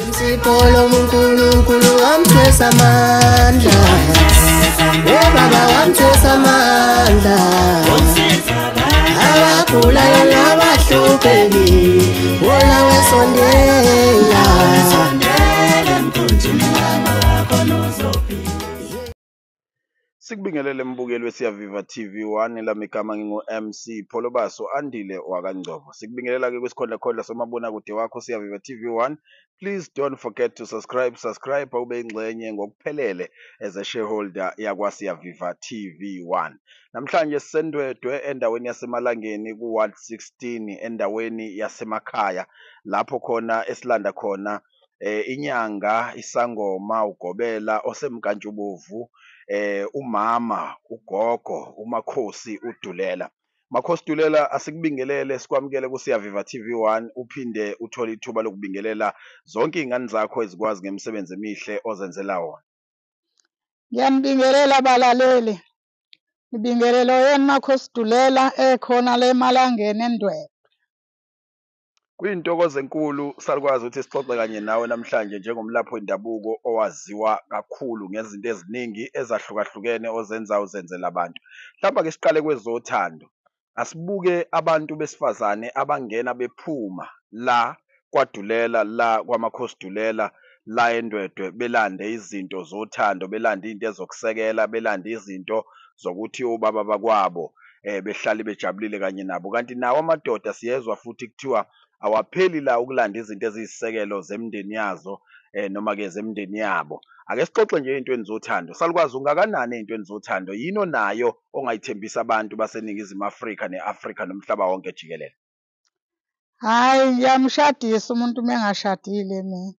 Imsipolo uNkulunkulu wamthwesa amandla. Eh baba wamthwesa amandla. Abagulayo nabahlupheki wona wesondela. Sikubingelele mbukeli weSiyaviva TV1, lami igama ngingu-MC Pholobaso Andile wakaNgcobo. Sikubingelela-ke kwisikhondlakhondla somabonakude wakho Siyaviva TV1. Please don't forget to subscribe, subscribe ube ingxenye ngokuphelele as a shareholder yakwaSiyaviva TV1. Namhlanje siseNdwedwe endaweni yaseMalangeni ku-Ward 16 endaweni yasemakhaya lapho khona esilanda khona inyanga isangoma ugobela osemkantshubovu, umama ugogo uMakhosi uDulela. Makhosi Dulela, asikubingelele sikwamukele kuSiyaviva TV1, uphinde uthole ithuba lokubingelela zonke iy'ngane zakho ezikwazi ngemisebenzi emihle ozenzela wona. Ngiyanibingelela balaleli. Ngibingelela yena Makhosi Dulela ekhona le Emalangeni eNdwedwe. Kuyintokozo enkulu salukwazi ukuthi sixoxe kanye nawe namhlanje njengomlaphi wendabuko owaziwa kakhulu ngezinto eziningi ezahlukahlukene ozenza uzenzela abantu. Mhlawumbe ake siqale kwezothando. Asibuke abantu besifazane abangena bephuma la kwaDulela, la kwaMakhosi Dulela, la eNdwedwe, belande izinto zothando, belande into ezokusekela, belande izinto zokuthi obaba bakwabo behlale bejabulile kanye nabo. Kanti nawo amadoda siyezwa futhi kuthiwa awapheli la ukulanda izinto eziyisisekelo zemindeni yazo, noma-ke zemindeni yabo. Ake sixoxe nje ey'ntweni zothando. Salukwazi ungakanani ey'ntweni zothando? Yini onayo ongayithembisa abantu baseNingizimu Afrika ne-Afrika nomhlaba wonke jikelele? Hhayi, ngiyamshadisa umuntu uma engashadile mina.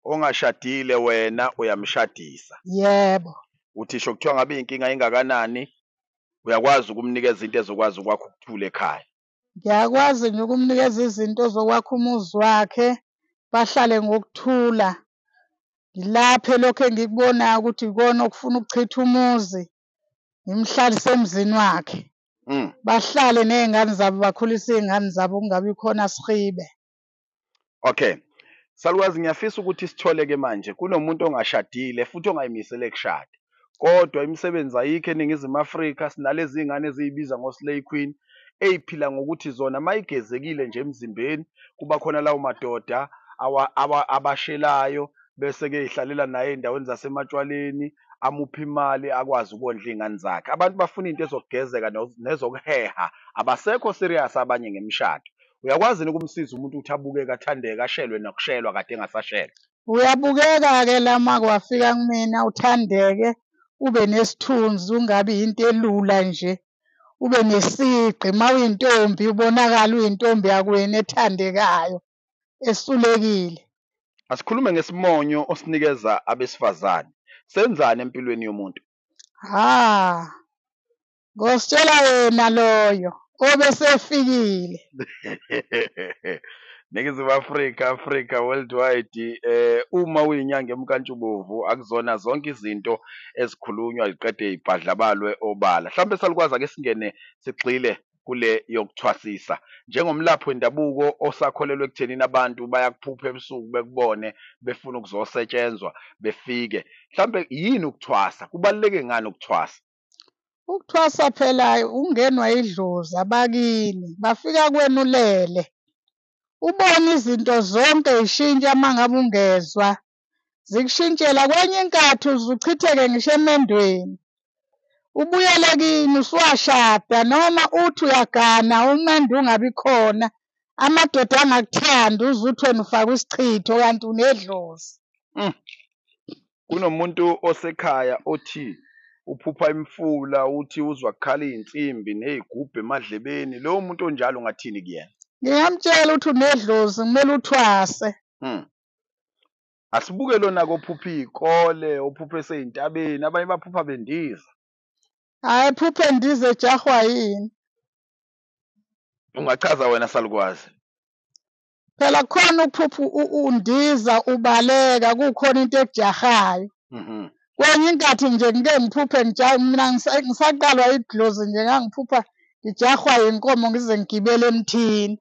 Ongashadile wena uyamshadisa? Yebo. Uthi sho kuthiwa ngabe inkinga ingakanani, uyakwazi ukumnikeza into ezokwazi ukwakha ukuthula ekhaya? Ngiyakwazi nje ukumnikeza izinto zokwakha umuzi wakhe, bahlale ngokuthula. Ngilaphe lokhu engikubonayo ukuthi ikona okufuna ukuchitha umuzi, ngimhlalise emzini wakhe. Bahlale ney'ngane zabo, bakhulise iy'ngane zabo, kungabi khona sihibe. Okay. Salukwazi, ngiyafisa ukuthi sithole-ke manje kunomuntu ongashadile futhi ongayimisele kushada, kodwa imisebenzi ayikho eNingizimu Afrika. Sinalezi iy'ngane eziyibiza ngo-Slay Queen, ey'phila ngokuthi zona mayigezekile nje emzimbeni kuba khona lawo madoda abashelayo, bese-ke ey'hlalela naye ey'ndaweni zasematshwaleni, amuphe imali akwazi ukondla iy'ngane zakhe. Abantu bafuna into ezokugezeka nezokuheha, abasekho serious abanye ngemishado. Uyakwazi yini ukumsiza umuntu ukuthi abukeke, athandeke, ashelwe nokushelwa kade engasashelwa? Uyabukeka-ke la uma kwafika kumina, uthandeke, ube nesithunzi, ungabi into elula nje, ube nesigqi. Uma uyintombi ubonakala uyintombi yakwenu ethandekayo, esulekile. Asikhulume ngesimonyo osinikeza abesifazane. Senzani empilweni yomuntu? Ha, ngositshela yena loyo obesefikile. Ningizimu Afrika, Afrika worldwide, uma uyinyanga emkantshubovu akuzona zonke izinto ezikhulunywa ziqede ibhadlabalwe obala. Mhlawumbe salukwazi ake singene sigxile kule yokuthwasisa. Njengomlaphi wendabuko osakholelwa ekuthenini abantu bayakuphupha ebusuku bekubone befuna ukuzosetshenzwa befike. Mhlawumbe yini ukuthwasa? Kubaluleke ngani ukuthwasa? Ukuthwasa phela ungenwa idlozi abakini, bafika kwenu ulele. Ubone izinto zonke zishintsha uma ngabe ungezwa, zikushintshela. Kwenye inkathi uze uchitheke ngisho emendweni, ubuyele kini usuwashada, noma uthi uyagana umendo ungabi khona, amadoda angakuthandi, uze uthi wena ufake isichitho kanti unedlozi. Kunomuntu osekhaya othi uphupha imfula, uthi uzwa kukhala iy'nsimbi ney'gubhu emadlebeni. Lowo muntu onjalo ungathini kuyena? Ngingamtshela ukuthi unedlozi, kumele uthwase. Asibuke lona-ke ophupha iy'kole, ophupha esey'ntabeni, abanye baphupha bendiza. Hhayi, phuphe endiza ejahwa yini? Ungachaza wena salukwazi? Phela kukhona ukuphupha undiza ubaleka, kukhona into ekujahayo. Kwenye inkathi nje ngike ngiphuphe mina ngisaqalwa idlozi nje, ngangiphupha ngijahwa yinkomo ngize ngigibele emthini.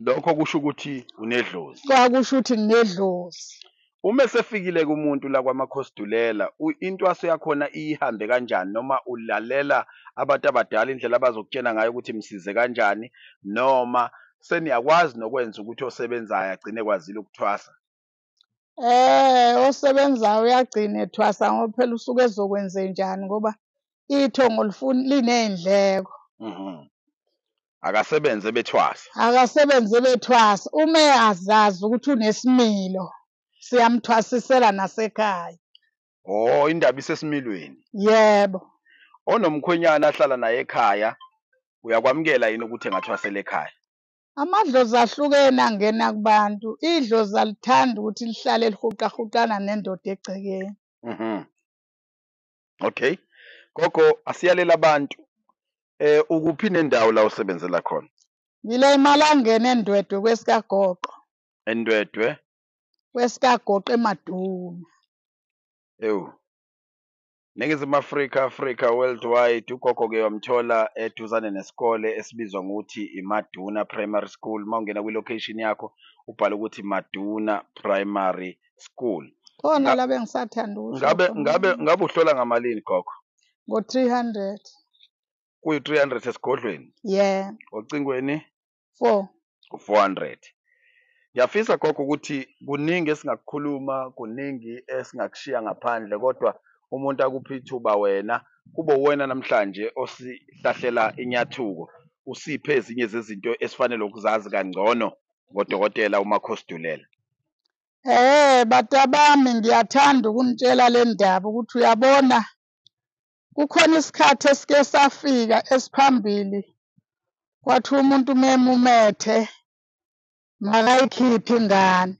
Lokho kusho ukuthi unedlozi. Kwakusho ukuthi nginedlozi. Uma esefikile kumuntu la kwaMakhosi Dulela, intwaso yakhona ihambe kanjani, noma ulalela abantu abadala indlela abazokutshena ngayo ukuthi msize kanjani, noma seniyakwazi nokwenza ukuthi osebenzayo agcine kwazile ukuthwasa? Osebenzayo uyagcina ethwasa ngoba phela usuke ezokwenzenjani ngoba ithongo lifuna liney'ndleko. Akasebenze bethwasa. Akasebenze bethwasa. Uma eyazazi ukuthi unesimilo, siyamthwasisela nasekhaya. Oh, indaba isesimilweni. Yebo. Onomkhwenyana ahlala naye ekhaya, uyakwamukela yini ukuthi engathwasela ekhaya? Amadlozi ahlukene angena kubantu. Idlozi alithandi ukuthi lihlale lihuqahuqana nendoda egcekeni. Okay. Gogo, asiyalela abantu. Ukuphi nendawo la usebenzela khona? Ngila emalangeni eNdwedwe kwesikaGoqo. ENdwedwe? KwesikaGoqo eMaduna. Ewu. Ningizimu Afrika, Africa worldwide, ugogo-ke wamthola eduzane nesikole esibizwa ngokuthi iMaduna Primary School. Uma ungena kwi-location yakho ubhala ukuthi Maduna Primary School. Khona la bengisathanda ukusho Ngabe khona. ngabe uhlola ngamalini gogo? Ngo-300. Kuyi-300 esigodlweni? Yeah. Ocingweni? 4. U-400. Ngiyafisa gogo ukuthi kuningi esingakukhuluma, kuningi esingakushiya ngaphandle, kodwa umuntu akuphi ithuba wena, kube uwena namhlanje osihlahlela inyathuko, usiphe ezinye zezinto esifanele ukuzazi kangcono ngodokotela uMakhosi Dulela. Batabami, ngiyathanda ukunitshela le ndaba ukuthi uyabona kukhona isikhathi esike safika esiphambili, kwathiwa umuntu memumethe makayikhiphe ingane.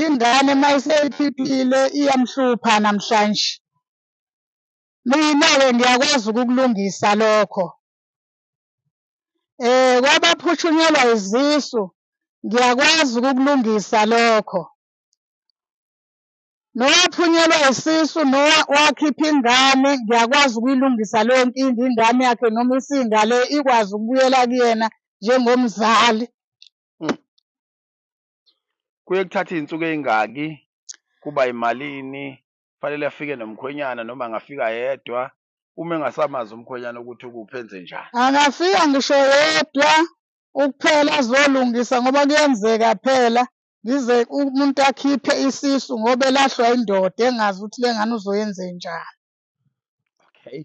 Ingane mayiseyikhiphile iyamhlupha namhlanje. Mina-ke ngiyakwazi ukukulungisa lokho. Kwabaphuthunyelwa izisu, ngiyakwazi ukukulungisa lokho. Nowaphunyelwa isisu wakhipha ingane, ngiyakwazi ukuyilungisa leyo nkinga, ingane yakhe noma isingale ikwazi ukubuyela kuyena njengomzali. Kuye kuthathe iy'nsuku ey'ngaki, kuba yimalini, fanele afike nomkhwenyana noma angafika yedwa, uma engasamazi umkhwenyana ukuthi ukuphi enze njani? Angafika ngisho yedwa ukuphela azolungisa ngoba kuyenzeka phela ngize umuntu akhiphe isisu ngoba elahlwa indoda engazi ukuthi le ngane uzoyenzenjani. Okay.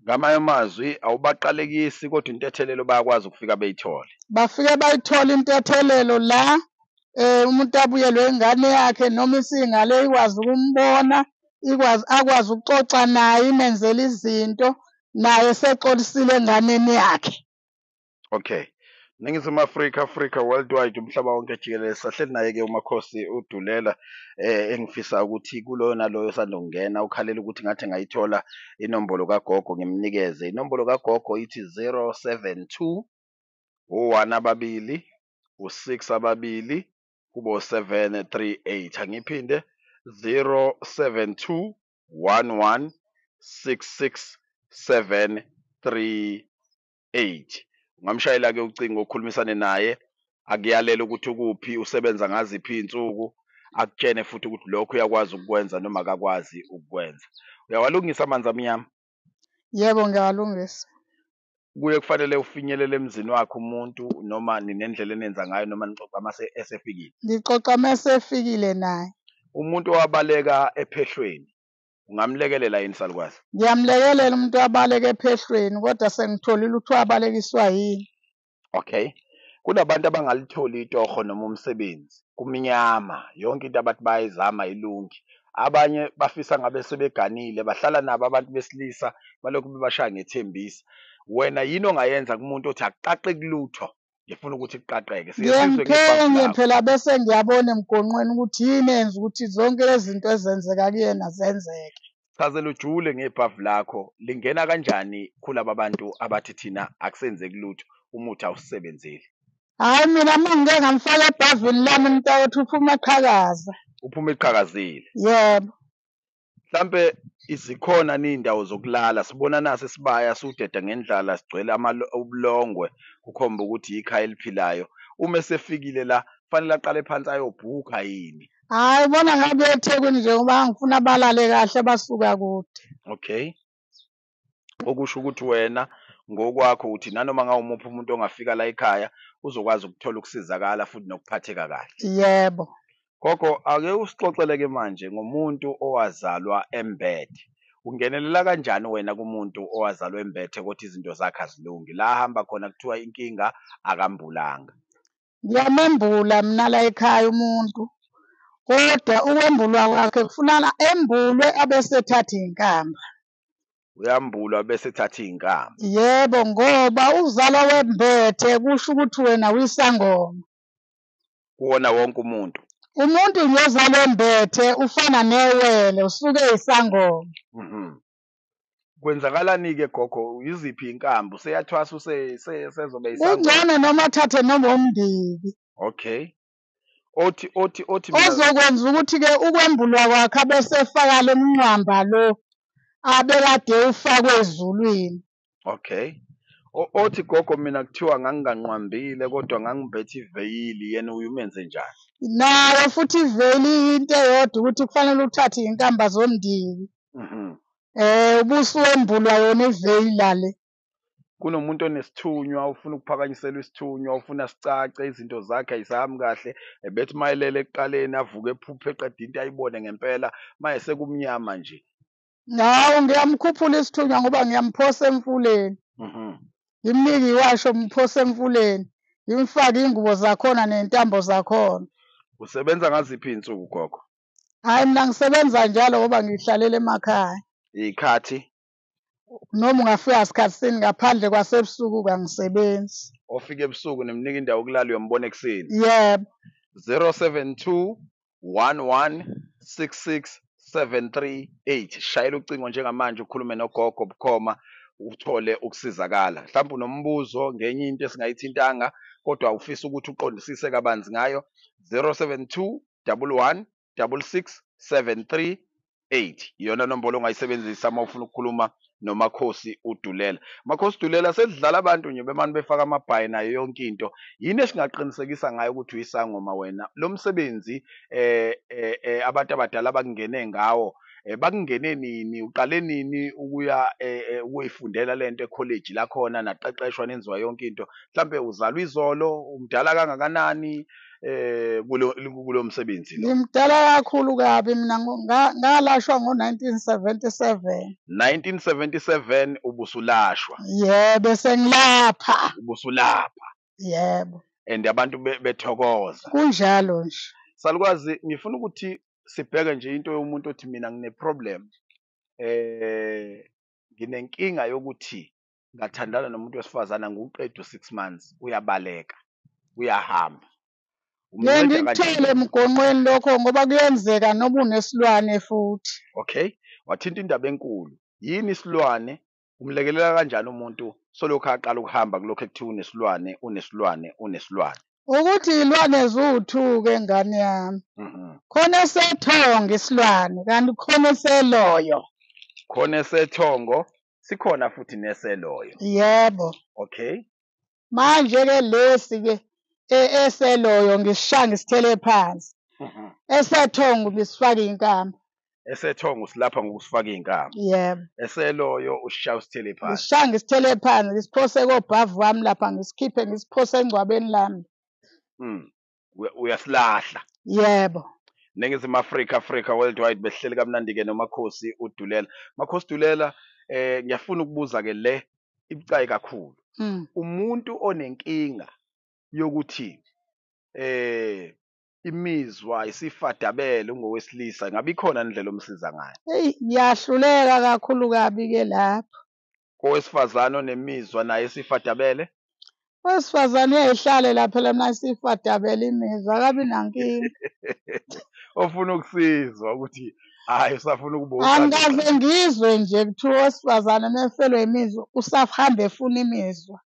Ngamanye amazwi awubaqalekisi kodwa intethelelo bayakwazi ukufika beyithole. Bafike bayithole intethelelo la, umuntu abuyelwe ingane yakhe noma isingale ikwazi ukumbona, ikwazi akwazi ukuxoxa naye imenzele izinto, naye sexolisile enganeni yakhe. Okay. Ningizimu Afrika, Africa worldwide, umhlaba wonke jikelele, sahleli naye-ke uMakhosi uDulela, engifisa ukuthi kuloyo naloyo osanda kungena ukhalela ukuthi ngathi ngayithola inombolo kagogo ngimnikeze. Inombolo kagogo ithi 072 u-1 ababili u-6 ababili kubo 738. Angiphinde 072 11 66 738. Ungamshayela-ke ucingo ukhulumisane naye, akuyalela ukuthi ukuphi, usebenza ngaziphi iy'nsuku, akutshene futhi ukuthi lokho uyakwazi ukukwenza noma akakwazi ukukwenza. Uyawalungisa amanzi amnyama? Yebo, ngiyawalungisa. Kuye kufanele ufinyelele emzini wakhe umuntu noma ninendlela enenza ngayo noma nixoxa mase esefikile? Ngixoxa mase efikile naye. Umuntu owabaleka ephehlweni ungamlekelela yini salukazi? Ngiyamlekelela umuntu owabaleka ephehlweni kodwa sengitholile ukuthi wabalekiswa yini. Okay. Kunabantu abangalitholi itoho noma umsebenzi, kumnyama, yonke into abathi bayayizama ayilungi. Abanye bafisa ngabe sebeganile, bahlala nabo abantu besilisa balokhu bebashaya ngethembisa. Wena yini ongayenza kumuntu othi akuqaqeki lutho, ngifuna ukuthi kuqaqeke? Siye sizwe Ngiyemphenye ngebhavu lakho. phela bese ngiyabona emgonqweni ukuthi yini eyenza ukuthi zonke lezi zinto ezenzeka kuyena zenzeke. Chazela ujule ngebhavu lakho, lingena kanjani kulaba bantu abathi thina akusenzeki lutho, umuthi awusebenzeli? Hhayi mina uma ngike ngamfaka ebhavini lami mntakwethu uphuma eqhakaza. Uphuma eqhakazile. Yebo. Mhlampe Zikhona ney'ndawo zokulala? Sibona nasi isibaya siwudeda ngendlala sigcwele ubulongwe, kukhomba ukuthi ikhaya eliphilayo. Uma esefikile la, kufanele aqale phansi ayobhukha yini? Hhayi, ubona ngabe eThekwini nje ngoba ngifuna balale kahle basuka kude. Okay. Okusho ukuthi wena ngokwakho uthi nanoma ngawumuphi umuntu ongafika la ekhaya uzokwazi ukuthola ukusizakala futhi nokuphatheka kahle. Yebo. Gogo, ake usixoxele-ke manje ngomuntu owazalwa embethe. Ungenelela kanjani wena kumuntu owazalwa embethe kodwa izinto zakhe azilungi? La ahamba khona kuthiwa inkinga akambulanga. Ngiyamembula mina la ekhaya umuntu, kodwa ukwembulwa kwakhe kufunana embulwe abese ethatha iy'nkamba. Uyambulwa bese ethatha iy'nkamba. Yebo, ngoba uzalwa wembethe kusho ukuthi wena uyisangoma. Kuwona wonke umuntu. Umuntu nje ozalwa embethe ufana newele, usuke eyisangoma. Kwenzakalani-ke gogo? Yiziphi iy'nkambi? Useyathwasa sezoba isangoma? Kungcono noma athathe noma umndiki. Okay. Othi othi othi mina Ozokwenza ukuthi-ke ukwembulwa kwakhe abese efaka lo mncwamba lo abekade ufakwe ezulwini. Okay. Othi gogo mina kuthiwa nganginganqwambile kodwa ngangimbethe iveyili, yena uye umenze njani? Nayo futhi iveyili iyinto eyodwa ukuthi kufanele uthathe iy'nkamba zomndiki. Ubusuwembulwa yona iveyili le. Kunomuntu onesithunywa ufuna ukuphakanyiselwa isithunywa, ufuna sicace izinto zakhe ayisahambi kahle, ebethi mayelele ekuqaleni avuke ephuphe eqeda into ayibone ngempela, maye sekumnyama nje. Hawu, ngiyamkhuphula isithunywa ngoba ngiyamphosa emfuleni. Ngimnike iwasho ngimphose emfuleni, ngimfake iy'ngubo zakhona ney'ntambo zakhona. Usebenza ngaziphi iy'nsuku gogo? Hhayi, mina ngisebenza njalo ngoba ngihlalela emakhaya. Iy'khathi? Noma ungafika sikhathi sini ngaphandle kwasebusuku kangisebenzi. Ofika ebusuku nimnika indawo yokulala uyombona ekuseni. Yebo. 072 11 66 738. Shayela ucingo njengamanje ukhulume nogogo bukhoma uthole ukusizakala. Mhlawumbe unombuzo ngenye into esingayithintanga kodwa ufisa ukuthi uqondisise kabanzi ngayo, 072 11 66 738 iyona nombolo ongayisebenzisa uma ufuna ukukhuluma noMakhosi uDulela. Makhosi Dulela, sesidlala abantu nje bemane befaka amabhayi nayo yonke into. Yini esingaqinisekisa ngayo ukuthi uyisangoma wena? Lo msebenzi abantu abadala bakungene ngawo, bakungene nini? Uqale nini ukuya ukuyifundela lento ekholeji lakhona naqeqeshwa nenziwa yonke into? Mhlambe uzalwa izolo, umdala kangakanani kulo msebenzi lo? Ngimdala kakhulu kabi mina, ngalashwa ngo-1977. 1977 ubusulashwa? Yebo, sengilapha. Ubusulapha? Yebo. And abantu bethokoza. Kunjalo nje. Salukwazi, ngifuna ukuthi sibheke nje into yomuntu othi mina ngine problem, nginenkinga yokuthi ngathandana nomuntu wesifazana ngiwuqeda u6 months uyabaleka uyahamba. Ngeke ngikuthele emgonqweni lokho ngoba kuyenzeka noma unesilwane futhi. Okay, wathinta indaba enkulu. Yini isilwane? Umlekelela kanjani umuntu solokhu aqala ukuhamba kulokho ekuthiwa unesilwane, unesilwane, unesilwane? Ukuthi iy'lwane ziwuthu-ke ngane yami. Khona esethongo isilwane kanti khona eseloyo. Khona esethongo, sikhona futhi neseloyo. Yebo. Okay. Manje-ke lesi-ke eseloyo ngisishaya ngisithele phansi. Esethongo ngisifaka iy'nkamba. Esethongo silapha ngokusifaka iy'nkamba. Yebo. Eseloyo usishaya usithele phansi. Ngisishaya ngisithele phansi, ngisiphose kobhavu wami lapha, ngisikhiphe ngisiphose engcwabeni lami. Uyasilahla. Yebo. Ningizimu Afrika, Africa worldwide behleli kamnandi-ke noMakhosi uDulela. Makhosi Dulela, ngiyafuna ukubuza-ke le ibucayi kakhulu. Umuntu onenkinga yokuthi imizwa isifadabele ungowesilisa, ngabe ikhona indlela omsiza ngayo? Eyi, ngiyahluleka kakhulu kabi-ke lapho. Kowesifazane onemizwa naye isifadabele? Owesifazane uyayihlalela phela uma isifadabele imizwa, akabi nankinga. Ofuna ukusizwa ukuthi hhayi usafuna ukuba Angikaze ngizwe nje kuthiwa owesifazane uma efelwe imizwa usahamba efuna imizwa.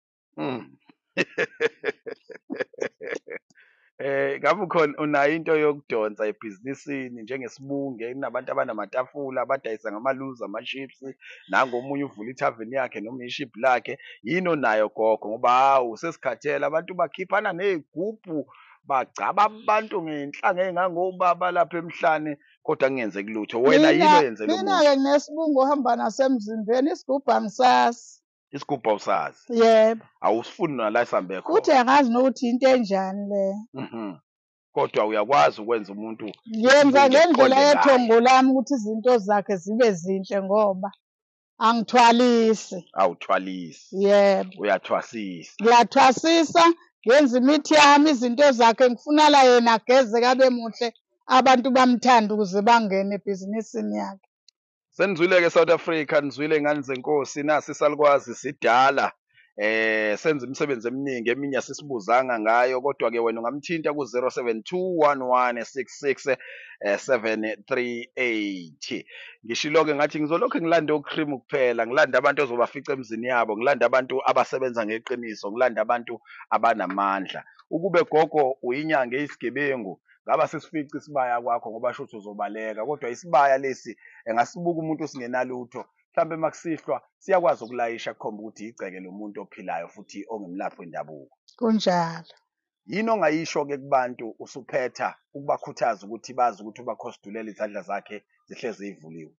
Ngabe ukhona unayo into yokudonsa ebhizinisini njengesibunge kunabantu abanamatafula abadayisa ngamaluzi, ama-chips, nangu omunye uvula ithaveni yakhe noma ishibhu lakhe. Yini onayo gogo? Ngoba hawu sesikhathele abantu bakhiphana ney'gubhu bagcaba abantu ngey'nhlanga ey'ngangobaba lapha emhlane kodwa kungenzeki lutho. Wena yini Mina oyenzela umuzi? mina-ke nginesibungu ohamba nasemzimbeni, isigubhu angisazi. Isigubhu awusazi. Yebo. Awusifuni nala sihambe Futhi khona. angazi nokuthi into enjani leyo. Kodwa uyakwazi ukwenza umuntu Ngiyenza isibunge ngendlela kuqonde ngaye. yethongo lami ukuthi izinto zakhe zibe zinhle ngoba angithwalisi. Awuthwalisi. Yebo. Uyathwasisa. Ngiyathwasisa, ngenza imithi yami, izinto zakhe ngifuna la yena agezeke abe muhle, abantu bamthande ukuze bangene ebhizinisini yakhe. Senizwile-ke South Africa, nizwile ngane zenkosi, nasi isalukwazi sidala. Senza imisebenzi eminingi eminye asisibuzanga ngayo kodwa ke wena ungamthinta ku 07211667 738. Ngishilo ke ngathi ngizolokhu ngilanda ocream kuphela, ngilanda abantu ozobafica emzini yabo, ngilanda abantu abasebenza ngeqiniso, ngilanda abantu abanamandla. Ukube gogo uyinyanga eyisigebengu ngaba sesifica isibaya kwakho ngoba shuthi uzobaleka, kodwa isibaya lesi engasibuka umuntu singenalutho. Mhlambe makusihlwa siyakwazi ukulayisha kukhomba ukuthi igceke lomuntu ophilayo futhi ongumlaphi wendabuko. Kunjalo. Yini ongayisho-ke kubantu usuphetha ukubakhuthaza ukuthi bazi ukuthi uBakhosi Dulela izandla zakhe zihlezi zivuliwe?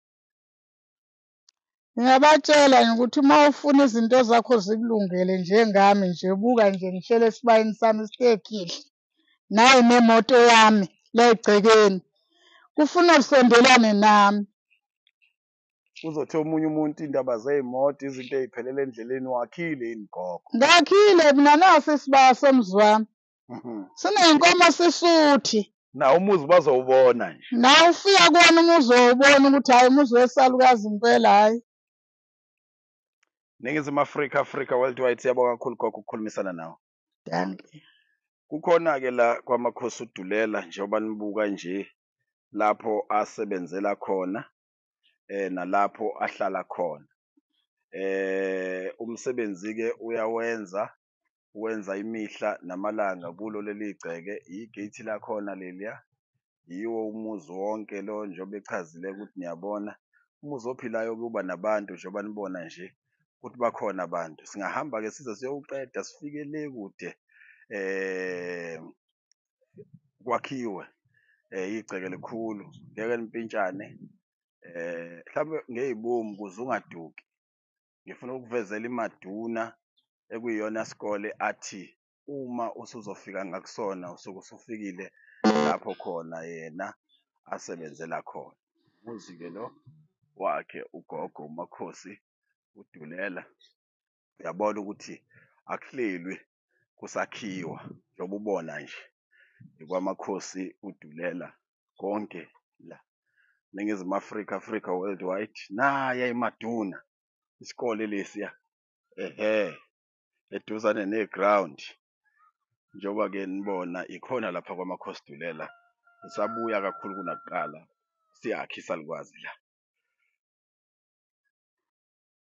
Ngingabatshela nje ukuthi uma ufuna izinto zakho zikulungele njengami nje, buka nje ngihleli esibayeni sami sitekhile, nayi nemoto yami la egcekeni. Kufuna usondelane nami. Uzothi omunye umuntu indaba zey'moto, izinto ey'phelele endleleni, wakhile yini gogo? Ngakhile mina nasi isibaya somzi wami. Siney'nkomo sisuthi. Nawo umuzi bazowubona nje. Nawe ufika kuwona umuzi owubona ukuthi hhayi umuzi wesalukazi impela hhayi. Ningizimu Afrika, Africa Worldwide, siyabonga kakhulu gogo ukukhulumisana nawe. Dankie. Kukhona-ke la kwaMakhosi uDulela njengoba nibuka nje lapho asebenzela khona nalapho ahlala khona. Umsebenzi-ke uyawenza, wenza imihla namalanga kulo leli gceke, igate lakhona leliya, yiwo umuzi wonke lo njengoba echazile ukuthi niyabona. Umuzi ophilayo kuba nabantu njengoba nibona nje ukuthi bakhona abantu. Singahamba-ke size siyowuqeda sifike le kude kwakhiwe igceke likhulu, ngeke nimpintshane mhlawumbe ngey'bomu ukuze ungaduki. Ngifuna ukukuvezela iMaduna ekuyiyona sikole athi uma usuzofika ngakusona usuke usufikile lapho khona yena asebenzela khona. Umuzi-ke lo wakhe ugogo uMakhosi uDulela. Uyabona ukuthi akuhlelwi kusakhiwa njengoba ubona nje kwaMakhosi uDulela konke la. Ningizimu Afrika, Africa Worldwide, naya iMaduna isikole lesiya, ehhe, eduzane ne-ground. Njengoba-ke nibona ikhona lapha kwaMakhosi Dulela, isabuya kakhulu kunakuqala, siyakha isalukwazi la.